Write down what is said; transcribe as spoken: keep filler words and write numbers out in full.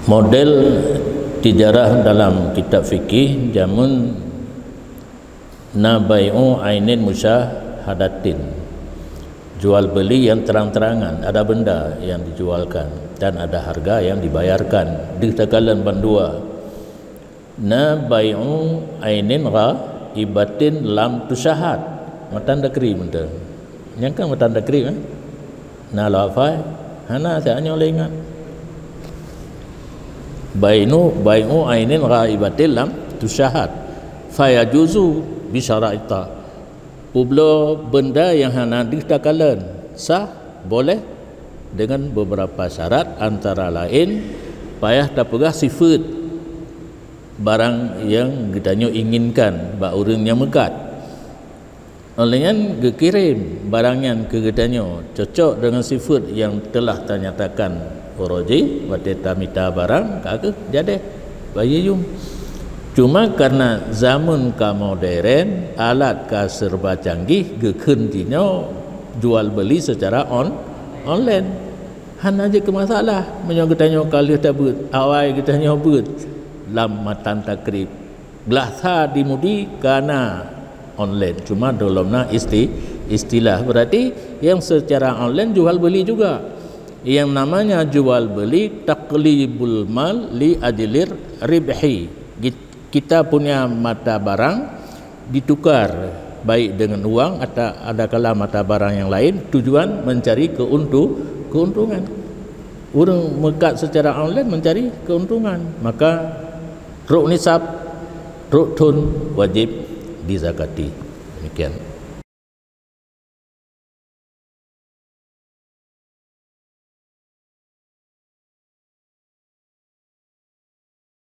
Model tijarah dalam kitab fikih jameun na bai'u ainin musyahadatin. Jual beli yang terang-terangan, ada benda yang dijualkan dan ada harga yang dibayarkan. Deuh takalon bandua. Na bai'u ainin ghaibatin lam tusyahad. Matan takrib mantong. Nyang kan matan takrib, eh? Na lafai, hana, siat nyoe lé ingat. Bainu, bai'u ainin ghaibatin lam tusyahad. Fayajuzu bi syaraita. Peubloe benda yang hana deuh takalon, sah, boleh, dengan beberapa syarat, antara lain payah tapeugah sifeut barang yang geutanyoe inginkan bak ureuëng nyang meukat. Óh lheueh nyan geukirém barang nyan keu geutanyoe cocok deungon sifeut nyang teulah tanyatakan uroe jih watée tamita barang ka kheueh jadeh bayeue yum. Cuma karena zaman ka modern, alat ka serba canggih, geukheun jinoe jual beli secara on, online. Hana jeuet keu masalah meunyoe geutanyoe ka lheueh tabeuet, awai geutanyoe beuet lam matan takrib. Glah sa di mudi ka na online, cuma dulom na isti-, istilah. Berarti yang secara online jual beli juga. Yang namanya jual beli taqlibul mal li ajlir ribhi. Git-, kita punya mata barang ditukar baik dengan uang atau adakala mata barang yang lain, tujuan mencari keuntu-, keuntungan. Ureuëng meukat secara online mencari keuntungan, maka ruk nisab, ruk thon wajib dizakati. Demikian.